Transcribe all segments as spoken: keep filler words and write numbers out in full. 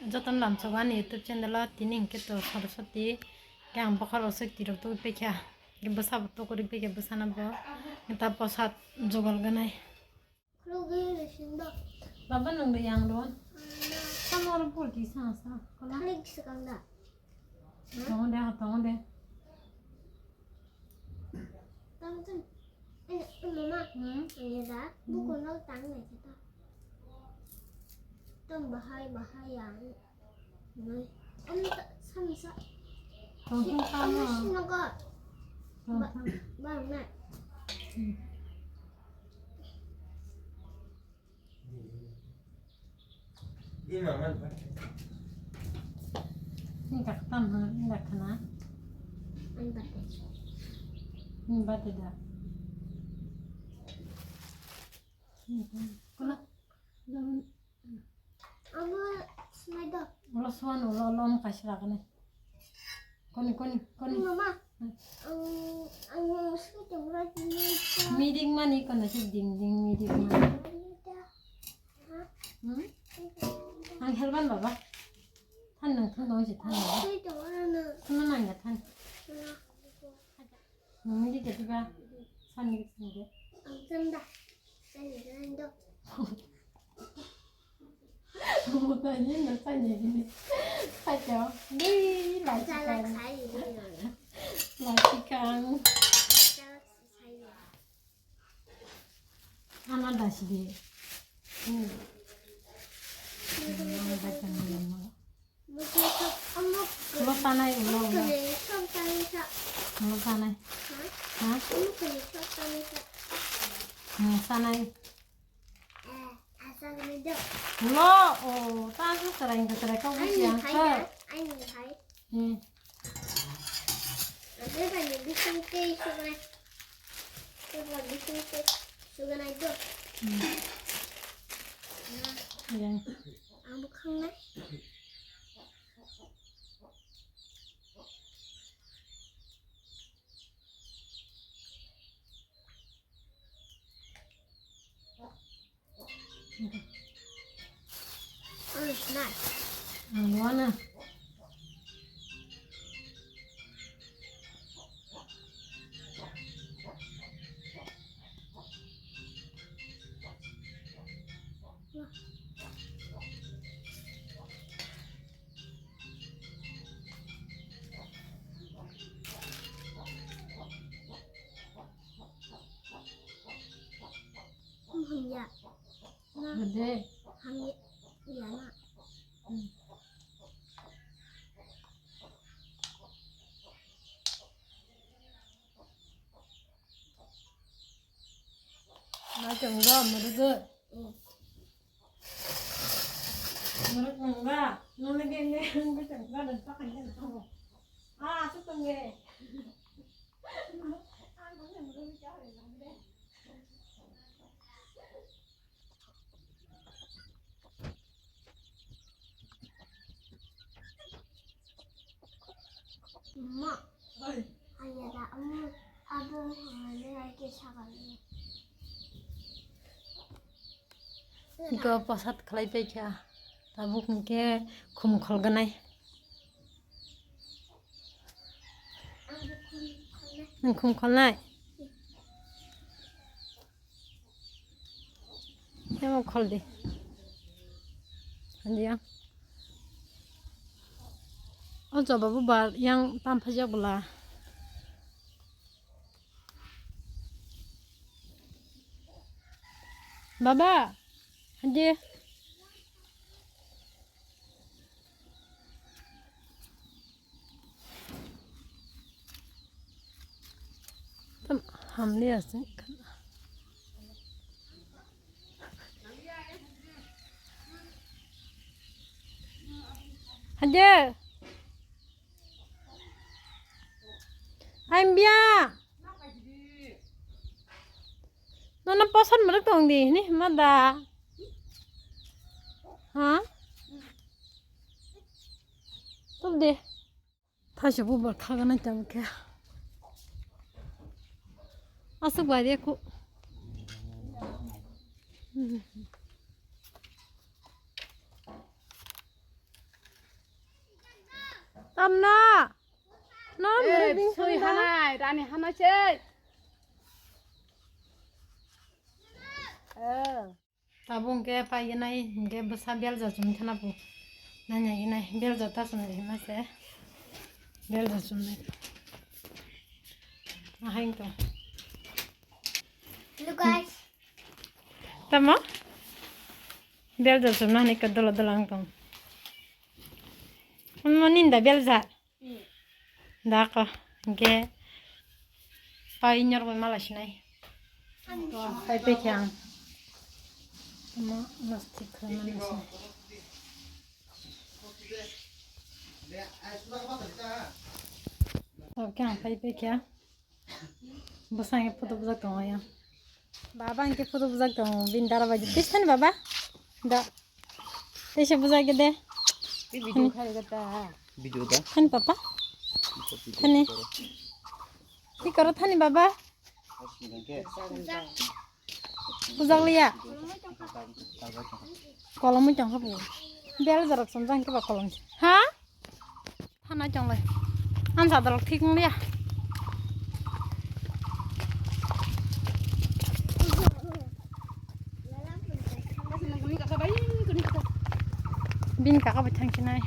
Jotono lamsogo ani YouTube channel o, tini hinkhe to Saraswati, khe ang bokhorok swk tirok tugwi paikha, khe bwsabo tukurwi paikha, bwsano bo ta bwsa jugal gwnai. Baba nwng de yang do. Tamo oro purti sa sa. Kola. Tongo de, tongo de. Tang tang. Eh, eh, mama. Hmm? Ini dah, buku lo tang ya kita. Tang bahai, bahai yang. Noi. Om ta, sam sa. Tong tong tamo. Om sinogo. Tong tong. Bang na. Hmm. Ini tak tam ha, ini tak kena. Ini bate. Ini bate dah. Ini kan. Kena. Abo smai do. Ulo suan ulo lom kasra kene. Koni, koni, koni. Mama, hmm, ang, ang sui tong ra dini. Meeting mani kono se ding ding meeting mani. Ha? Hmm? Ang helban baba. Than nang than dong si than baba. Sui tong ra na. Than nang ya than. Na. Nungni ketiba sani sini. Ang tanda. Sani tanda. Mutanya na sani gini. Ayo, dei lachikang. Lachikang. Ana dasi de. Hmm. Ana dasi de. Ulo tanai, ulo, ulo. Ulo tanai. Ha? Hmm, tanai. Ulo, o, ta su sarai, ta sarai, kau kusi ang, ha? Hmm. Hmm. Yang. Ang bwkhang nai. Ang wana. Hamya. Gede. Hamya. Ya na. Hmm. Naichomgo, mwrwgwi. Mwrwk nangga. Nang lagi ini, nang lagi nang lagi. Ah, asuk tongge. Ma. Oi. Aya da amu abo hangane ai ke sagal ni. Iko pasat khlai paikha. Tabuk hwnkhe khum kholganai. Ang khum kholnai. Ang khum kholnai. Emo khol di. Hanjia. O choba bo bar yang tam phajak bwla. Baba, hanjia. Tam hamle ase. Hade. Ambia. Nono poson muruk tong di ni mada. Ha? Tum de. Thaisa bubar khaganai tamo khe. Aswk bai de khu. No. No, Eh, bini soi hana. Hanai, rani hanai sei. Eh. Tabuk hwnkhe pai nai, hwnkhe bwsa belja chum thana bu. Nanya nai belja ta chum nai hima se. Belja chum nai. Ahai to. Hello guys. Tamo? Belja chum nani ka dola dola ang tong. Mo ninda belja. Dako, hwnkhe pai nyorbai mala sinai. Pai pekhe ang. Omo plastic khlaimani sinai. Oke, ang pai pekhe. Bwsang khe photo bujak tongo ya. Baba hwnkhe photo bujak tongo. Bini dara bai de. Tei sani baba? Da. Teisa bujak de. Video khai ga ta. Video da. Thani papa. Video thani. Koro. Hi koro thani baba? Bujak liya. Kolom mui tong kha bu. Bel jorok song jang khe ba kolom. Ha? Thanai chonglai. Ang sa dalok thik wng liya. Bini kaka bai thang sinai.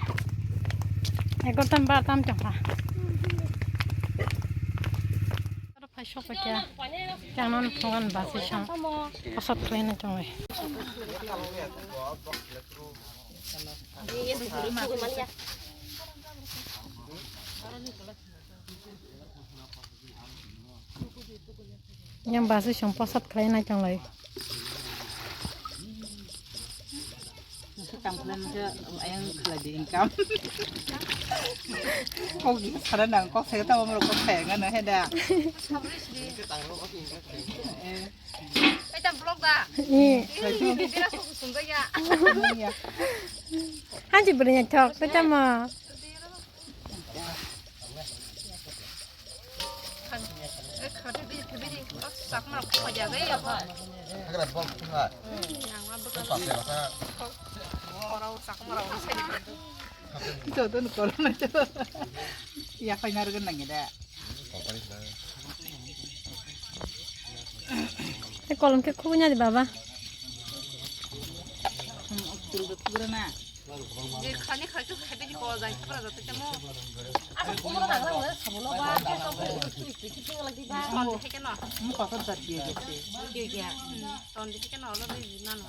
Egar tam bar tam chong kha. Aro phai sok kha. Kya non thongan basi sang. Pasat khlai na chonglai. Yang basi song posat khlai nai tong lai. Kam khlai nang khe ayang khlai di income. Kok di sana nang kok saya tahu merokok saya nggak nang heda. Eta vlog da. Eh. Bira sok sumjak ya. Hanji beri nyok, peta ma. Khan, eh, khan, biri, biri, oh, sakma, kok aja, eh, apa? Hagra bol, kok nggak? Hmm, yang apa, bukan. Kok pakai rasa? Kok, orang sakma, orang saya. Joto ni corona joto. Ya, kau nyari genang ya, dah. Te kolom khe khugui nadi baba. Hmm, oktul khe khugui na. Je khani khai tu khai bini ko jai khubra jate temo. Asa khubra na khubra sabulo ba, ke to khubra tu tu tu tu lagi ba. Son de ke no. Mu ka ka jati ye jate. Ye ye. Ton de ke no lo de na no.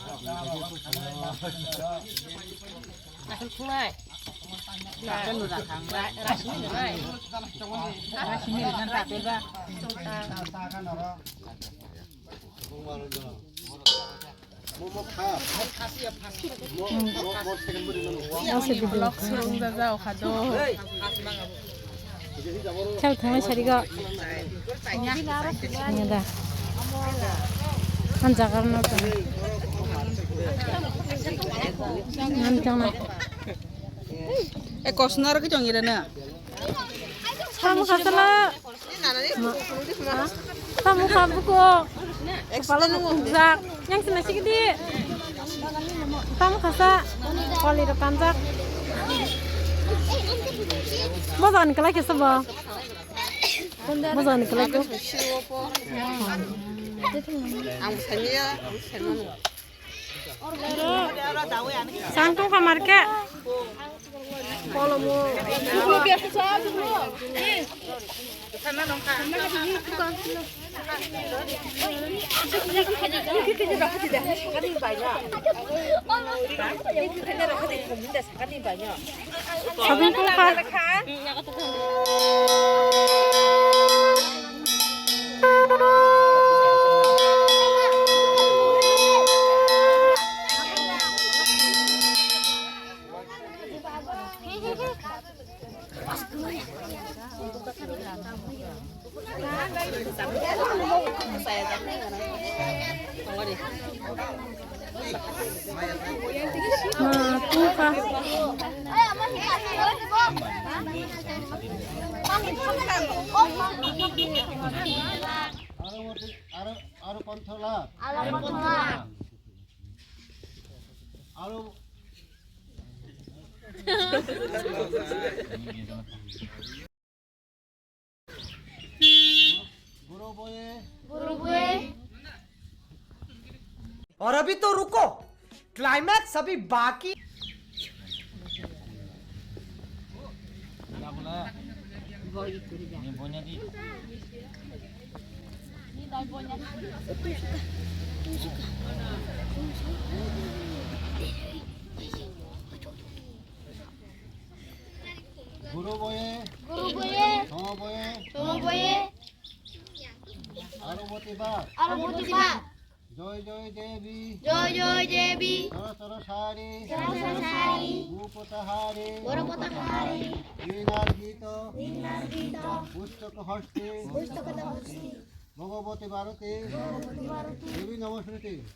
Akhil khunai. Akhil lu da khang. Ra-, rasmi nai. Rasmi nai ta pe ba. Vlog surung da jao kha do. Khel thangna sari go. Nya da. An jagar no tong. An tong na. E kosna ro ki tong ira na. Tamo khasala. Tamo kha buko. Kepala no kujak. Yang sini sih gede. Tamo khasa. Kali ro kanjak. Bojan kelai kesa bo. Bojan kelai ko. Ang sanya, ang sanya. Sangtung kamar ke. Sabun tungkha. Aro, aro, aro konthola. Aro konthola. Aro गुरु बोए। गुरु बोए। और अभी तो रुको, क्लाइमैक्स अभी बाकी। गुरु बोए। गुरु बोए। सम बोए। सम बोए। आरो मोतिबा। आरो मोतिबा। जय जय देवी। जय जय देवी। सरसर सारी। सरसर सारी। भूपतहारी। वरपतहारी। वीणार्जित। वीणार्जित। पुस्तक हस्ते। पुस्तक हस्ते। भगवती भारती। भगवती भारती। देवी नमस्कृति।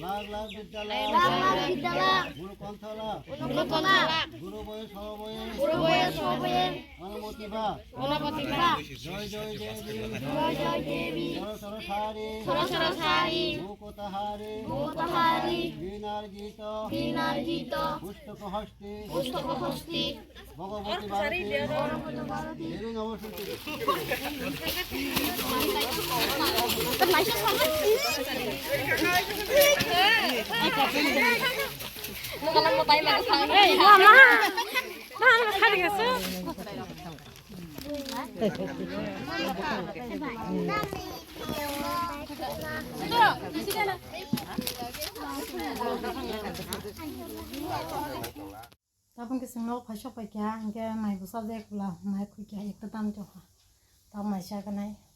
লাখ লাখ বিদ্যা লাভ। লাখ লাখ বিদ্যা লাভ। গুরু কণ্ঠ লাভ। গুরু কণ্ঠ লাভ। গুরু বয়ে সব বয়ে। গুরু বয়ে সব বয়ে। অনুমতি বা। অনুমতি বা। জয় জয় দেবী। জয় জয় দেবী। সরসর সারি। সরসর সারি। ভূপতহারি। ভূপতহারি। বীণার্জিত। বীণার্জিত। পুস্তক হস্তে। পুস্তক হস্তে। ভগবতী ভারতী। দেবী নমস্তুতে। Tabuk khe chwng nok phai sok pai kha, hwnkhe mai bwsa je kwla mai khwi kha, ekta tam tongkha. Tam mai cha gwnai.